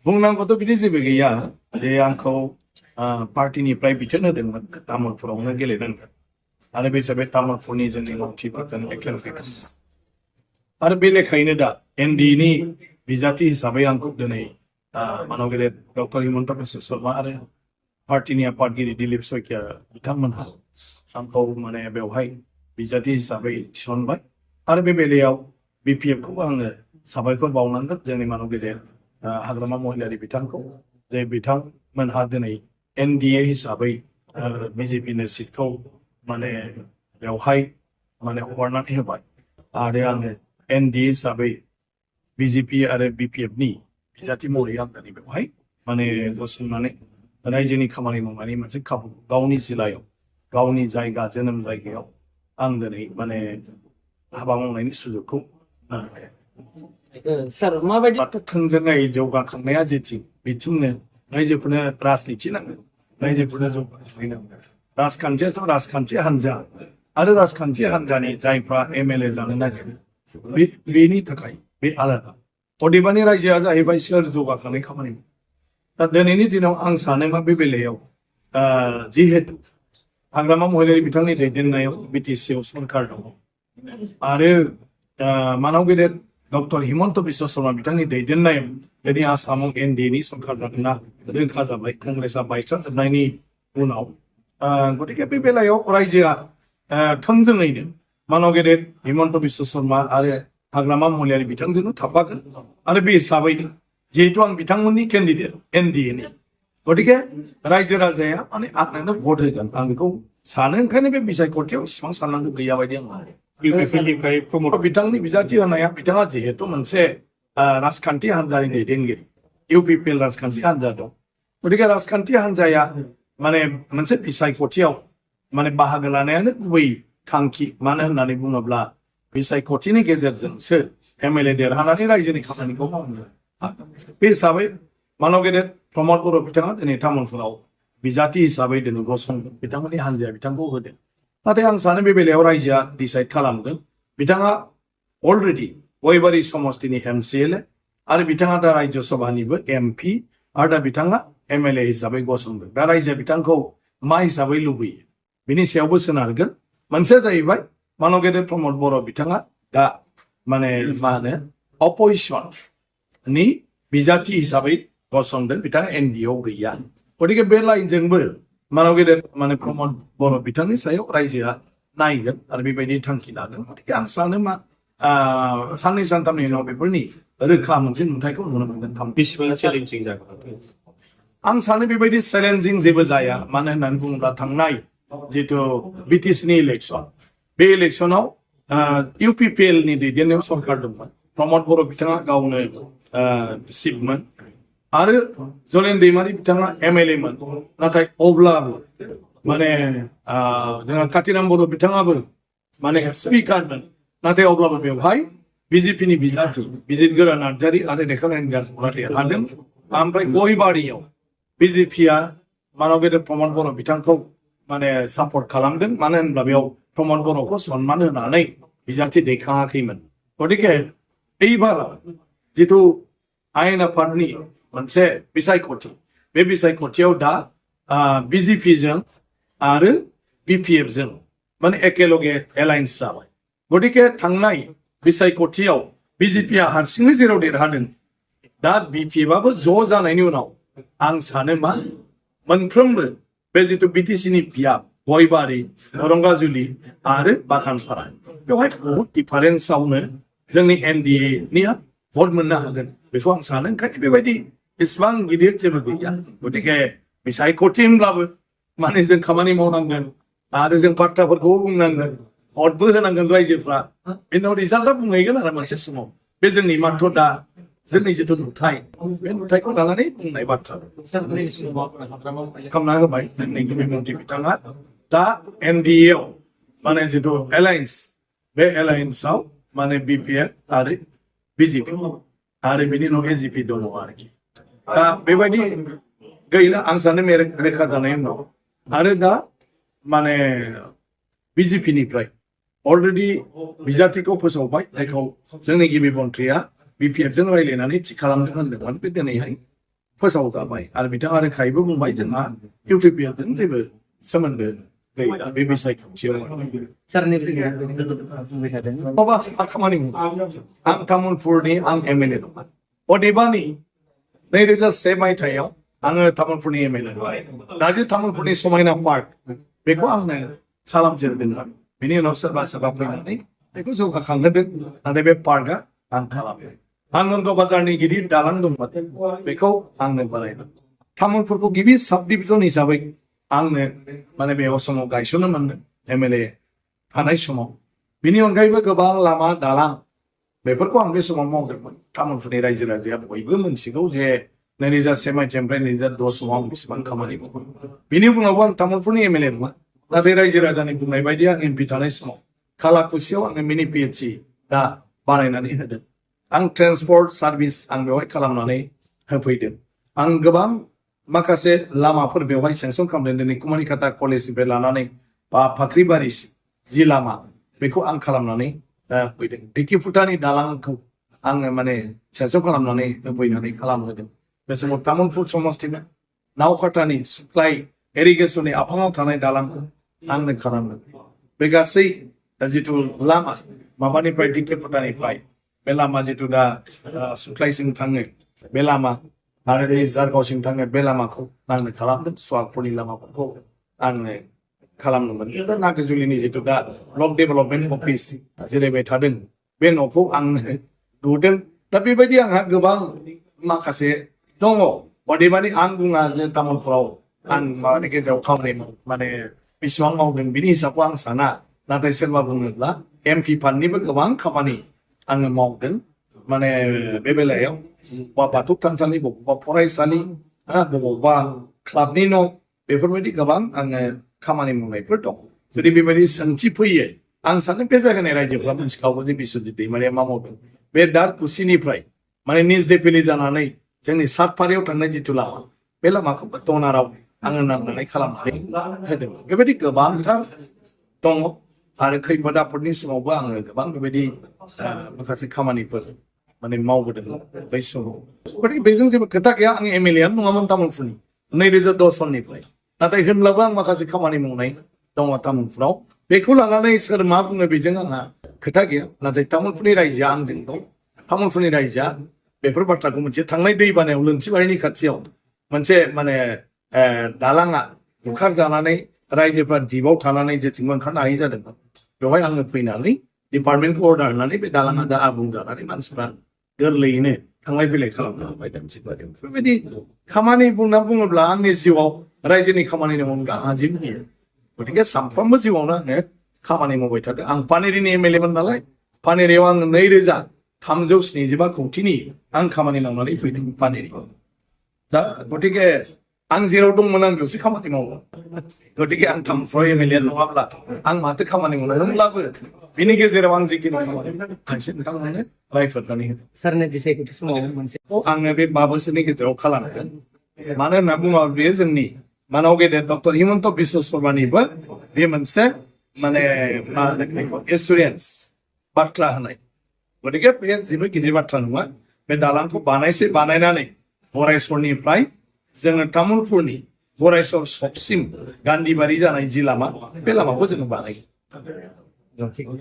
बुंनांगौथ' बिदि जेबो गैया जे आंखौ पार्टिनिफ्राय बिथोन होदोंमोन तामुलपुरावनो गेलेनांगोन आरो बे हिसाबै तामुलपुरनि जोंनि मावथिफोरजों एखेलगे आरो बे लेखायैनो दा एनडिनि बिजाथि हिसाबै आंखौ दिनै मानव गेदेर डक्टर हिमन्त बिश्व शर्मा आरो पार्टिनि आफादगिरि दिलीप शइकिया बिथांमोनहा आंखौ माने बेवहाय बिजाथि हिसाबै थिसनबाय आरो बे बेलायाव बिपिएफखौ आङो साबायखर बावनांगोन जोंनि मानव गेदेर हाग्रामा महिलारि बिथांखौ जे बिथांमोनहा दिनै एनडिए हिसाबै बिजेपिनो सिटखौ माने बेवहाय माने हगारनानै होबाय आरो आङो एनडिए हिसाबै बिजेपि आरो बिपिएफनि बिजाथि महरै आं दिनै बेवहाय माने गसंनानै रायजोनि खामानि मावनानै मोनसे खाबु गावनि जिल्लायाव गावनि जायगा जोनोम जायगायाव आं दिनै माने हाबा मावनायनि सुजुगखौ मोनबाय सार माबायदि थोंजोङै जौगाखांनाया जेथिं बिथिंनो रायजोफोरनो राजनिथि नांगोन रायजोफोरनो जौगाखांनाय नांगोन राजखान्थियाथ' राजखान्थि हान्जा आरो राजखान्थि हान्जानि जायफ्रा एमएलए जानो नागिरो बेनि थाखाय बे आलादा अदेबानि रायजोआ जाहैबाय सोर जौगाखांनाय खामानि दा दिनैनि दिनाव आं सानो मा बे बेलायाव जिहेतु हाग्रामा महिलारि बिथांनि दैदेननायाव बिटिसिआव सरकार दङ आरो मानव गेदेर डक्टर हिमन्त बिश्व शर्मा बिथांनि दैदेननायाव दिनै आसामाव एनडिएनि सरकार जागोनना रोखा जाबाय कंग्रेसआ बायस्राजोबनायनि उनाव गतिके बे बेलायाव रायजोआ थोंजोङैनो मानव गेदेर हिमन्त बिश्व शर्मा आरो हाग्रामा महिलारि बिथांजोंनो थाफागोन आरो बे हिसाबै जिहेतु आं बिथांमोननि केन्डिडेट एनडिएनि गतिके रायजो राजाया माने आंनो भट होगोन आं बेखौ सानो ओंखायनो बे बिसायख'थियाव इसिबां साननांगौ गैया बायदि आं सानो बिथांनि बिजाथि होनाया बिथाङा जिहेतु मोनसे राजखान्थि हान्जानि दैदेनगिरि इउपिपिएल राजखान्थि हान्जा दं गतिके राजखान्थि हान्जाया माने मोनसे बिसायख'थियाव माने बाहागो लानायानो गुबै थांखि मानो होननानै बुङोब्ला बिसायख'थिनि गेजेरजोंसो एमएलए देरहानानै रायजोनि खामानिखौ मावनो हागोन बे हिसाबै मानव गेदेर प्रमद बर' बिथाङा दिनै तामुलपुराव बिजाथि हिसाबै दिनै गसंदों बिथांमोननि हान्जाया बिथांखौ होदों नाथाय आं सानो बे बेलायाव रायजोआ डिसाइड खालामदों बिथाङा अलरेडि गयबारि समस्तिनि एमसिएलए आरो बिथाङा दा रायजो सभानिबो एमपि आरो दा बिथाङा एमएलए हिसाबै गसंदों दा रायजोआ बिथांखौ मा हिसाबै लुबैयो बिनि सायावबो सोनारगोन मोनसेया जाहैबाय मानव गेदेर प्रमद बर' बिथाङा दा माने मा होनो अपोजिसननि बिजाथि हिसाबै गसंदों बिथाङा एनडिएआव गैया गतिके बे लाइनजोंबो मानव गेदेर माने प्रमद बर' बिथांनि सायाव रायजोआ नायगोन आरो बेबायदि थांखि लागोन गतिके आं सानो मा साननै सानथामनि उनाव बेफोरनि रोखा मोनसे नुथायखौ नुनो मोनगोन बेसेबां चेलेन्जिं जागोन आं सानो बेबायदि चेलेन्जिं जेबो जाया मानो होननानै बुङोब्ला थांनाय जितु बिटिसिनि इलेक्सन बे इलेक्सनाव इउपिपिएलनि दैदेननायाव सरकार दंमोन प्रमद बर' बिथाङा गावनो चिफमोन आरो जलेन दैमारि बिथाङा एमएलए मोन नाथाय अब्लाबो माने जोंहा कातिराम बर' बिथाङाबो माने स्पिकारमोन नाथाय अब्लाबो बेवहाय बिजेपिनि बिजाथि बिजितगोरा नार्जारि आरो रेखानारायण गारफोरा देरहादों ओमफ्राय गयबारियाव बिजेपिया मानव गेदेर प्रमद बर' बिथांखौ माने सापर्ट खालामदों मानो होनब्ला बेयाव प्रमद बर'खौ सनमान होनानै बिजाथि दैखाङाखैमोन गतिके এইবার जितु आयेन आफादनि मोनसे बिसायख'थि बे बिसायख'थियाव दा बिजेपिजों आरो बिपिएफजों माने एकेलगे एलायन्स जाबाय गतिके थांनाय बिसायख'थियाव बिजेपिया हारसिङै जेराव देरहादों दा बिपिएफआबो ज' जानायनि उनाव आं सानो मा मोनफ्रोमबो बे जितु बिटिसिनि बियाब गयबारि दरंगाजुलि आरो बागानपारा बेवहाय बहुद डिफारेन्सआवनो जोंनि एनडिएनिया भट मोननो हागोन बेखौ आं सानो ओंखायनो बेबायदि इसिबां गिदिर जेबो गैया गतिके बिसायख'थि होनब्लाबो माने जों खामानि मावनांगोन आरो जों बाथ्राफोरखौबो बुंनांगोन भटबो होनांगोन रायजोफ्रा बेनि उनाव रिजाल्टआ बुंहैगोन आरो मोनसे समाव बे जोंनि माथ्र दा जोंनि जिथु नुथाय बे नुथायखौ लानानै बुंनाय बाथ्रा खालामना होबाय जोंनि गिबि मन्थ्रि बिथाङा दा एनडिएआव माने जिथु एलायन्स बे एलायन्सआव माने बिपिएफ आरो बिजेपि आरो बिनि उनाव एजिपि दङ आरोखि दा बेबायदि गैला आं सानो रेखा जानायनि उनाव आरो दा माने बिजेपिनिफ्राय अलरेडि बिजाथिखौ फोसावबाय जायखौ जोंनि गिबि मन्थ्रिया बिपिएफजों रायज्लायनानै थि खालामदों होनदोंमोन बे दिनैहाय फोसावजाबाय आरो बिथाङा रोखायैबो बुंबाय जोंहा इउपिपिएलजों जेबो सोमोन्दो गैला बे बिसायख'थियाव सारनिफ्राय बुंबाय थादों माबा आं खामानि मावो आं तामुलपुरनि आं एमएलए नङा अदेबानि 2001 मायथाइयाव आङो तामुलपुरनि एमएलए दा जे तामुलपुरनि समायना पार्क बेखौ आंनो खालामजेनदोंमोन बेनि उनाव सोरबा सोरबा फैनानै बेखौ जौगाखांहोदों नाथाय बे पार्कआ आं खालामदों आनन्द बाजारनि गिदिर दालां दंमोन बेखौ आंनो बानायदों तामुलपुरखौ गिबि साब डिभिजन हिसाबै आंनो माने बे समाव गायसननो मोनदों एमएलए थानाय समाव बिनि अनगायैबो गोबां लामा दालां बेफोरखौ आं बे समाव मावदोंमोन तामुलपुरनि रायजो राजाया बयबो मोनथिगौ जे 2001 मायथाइनिफ्राय 2010 समाव आं बेसेबां खामानि मावो बिनि उनावबो आं तामुलपुरनि एमएलए नङा नाथाय रायजो राजानि बुंनाय बायदि आं एमपि थानाय समाव खालाकुसियाव आंनो मिनि पिएचसि दा बानायनानै होदों आं ट्रेन्सपर्ट सार्भिस आं बेवहाय खालामनानै होफैदों आं गोबां माखासे लामाफोर बेवहाय सेंसन खालामदों दिनै कुमारिकाटा कलेजनिफ्राय लानानै बा फाख्रिबारि जि लामा बेखौ आं खालामनानै होफैदों ढेकिफुटानि दालांखौ आङो माने सेंसन खालामनानै होफैनानै खालामहोदों बे समाव तामुलपुर समस्तिमोन नावकाटानि साप्लाइ इरिगेसननि आफाङाव थानाय दालांखौ आंनो खालामदों बे गासै जिथु लामा माबानिफ्राय ढेकिफुटानिफ्राय बे लामा जिथु दा सुख्लायसिम थाङो बे लामा आरो नै जारगावसिम थाङो बे लामाखौ आंनो खालामदों सुवागपुरनि लामाफोरखौ आंनो खालामनो मोनदों नागाजुलिनि जिथु दा ब्लक डेभेलपमेन्ट अफिस जिरायबाय थादों बे न'खौ आंनो लुदों दा बेबायदि आंहा गोबां माखासे दङ अदेबानि आं बुङा जे तामुलपुराव आं माबानि गेजेराव खामानि माने बेसेबां मावदों बिनि हिसाबखौ आं साना नाथाय सोरबा बुङोब्ला एमपि फान्डनिबो गोबां खामानि आङो मावदों माने बे बेलायाव बा बाथौ थानसालि बबेबा फरायसालि बबेबा क्लाबनि न' बेफोरबायदि गोबां आङो खामानि मावनायफोर दं जुदि बेबायदि सोंथि फैयो आं सानो बे जायगानि रायजोफ्रा मिथिखागौ जे बिस्वजित दैमारिया मा मावदों बे दारकुसिनिफ्राय माने निज देफिलि जानानै जोंनि सातपारियाव थांनाय जिथु लामा बे लामाखौबो दनाराव आङो नांनानै खालामनानै होदों बेबायदि गोबांथार दङ आरो खैफोद आफोदनि समावबो आङो गोबां बेबायदि माखासे खामानिफोर माने मावबोदों बै समाव गथिखे बेजों जेबो खोथा गैया आं एमएलएआनो नङामोन तामुलपुरनि 2010 सननिफ्राय नाथाय होनब्लाबो आं माखासे खामानि मावनाय दङ तामुलपुराव बेखौ लानानै सोर मा बुङो बेजों आंहा खोथा गैया नाथाय तामुलपुरनि रायजोआ आंजों दं तामुलपुरनि रायजोआ बेफोर बाथ्राखौ मोनसे थांनाय दैबानायाव लोनथिबारिनि खाथियाव मोनसे माने दालाङा बुखारजानानै रायजोफ्रा दिपआव थानानै जेथिंबो ओंखारनो हायि जादोंमोन बेवहाय आङो फैनानै डिपार्टमेन्टखौ अर्डार होनानै बे दालाङा दा आबुं जानानै मानसिफ्रा गोरलैयैनो थांलाय फैलाय खालामनो हाबाय दामसिबारियाव बेबायदि खामानि बुंना बुङोब्ला आंनि जिउआव रायजोनि खामानिनि अनगा आंहा जेबो गैया गथिखे सानफ्रोमबो जिउआवनो आङो खामानि मावबाय थादों आं पानेरिनि एमएलएमोन नालाय पानेरियाव आङो 2375 कौटिनि आं खामानि मावनानै फैदों पानेरियाव दा गथिखे आं जेराव दंमोन आं बेयावसो खामानि मावो गथिखे आं तामुलपुराव एमएलए नङाब्ला आं माथो खामानि मावनो होनब्लाबो बिनि गेजेराव आं जिखिनि खामानि खायसे नोंथांमोननो रायफोरनानै होदों सारनि बिसायख'थि समाव मोनसे आङो बे 5 बोसोरनि गेजेराव खालामगोन मानो होनना बुङोब्ला बेयो जोंनि मानाव गेदेर डक्टर हिमन्त बिश्व शर्मानिबो बे मोनसे माने मा होनो बेखौ एसुरेन्स बाथ्रा होनाय गथिखे बे जेबो गिदिर बाथ्रा नङा बे दालांखौ बानायनानै गरायसरनिफ्राय जोङो तामुलपुरनि गरायसर सकसिम गान्धीबारि जानाय जि लामा बे लामाखौ जोङो बानायगोन